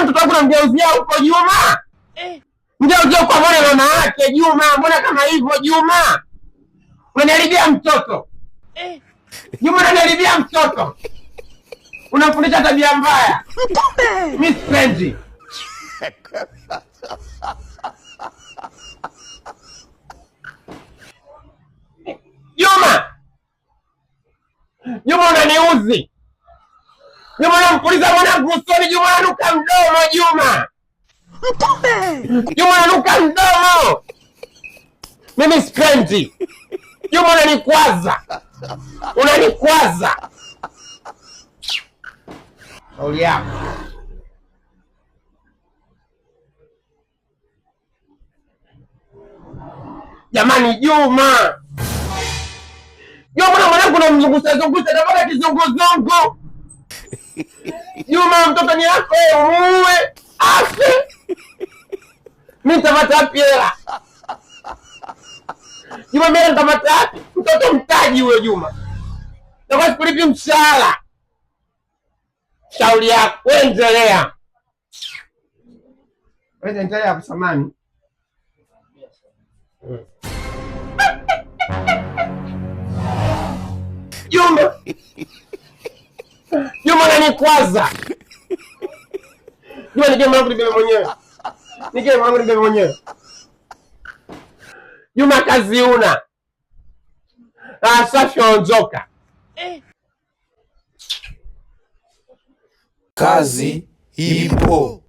Mbona mtoto wangu namgeuzia huko Juma? Mgeuzia kwa mbona mama yake Juma? Mbona kama hivyo Juma? Unaniharibia mtoto. Juma, unaniharibia mtoto. Unamfundisha tabia mbaya. Mimi sipendi. Juma, Juma unaniuzi. Juma unampuliza mwanangu usoni. Juma unanuka mdomo. Juma, Juma unanuka mdomo. Mimi sipendi. Juma unanikwaza, unanikwaza. Kauli yako. Jamani, Juma, Juma mwanangu namzungusha zungusha, tapata kizunguzungu. Juma, mtoto ni yako, muue afe. Mimi nitapata wapi hela? Juma, mimi nitapata wapi? Mtoto mtaji huyo Juma, nakuwa sikulipi mshahara. Shauri yako, wewe endelea, wewe endelea kusamani. Juma, Juma unanikwaza. Juma, nige mwanangu nibebe mwenyewe, nige mwanangu nibebe mwenyewe. Juma, kazi una safi, ondoka. Kazi ipo.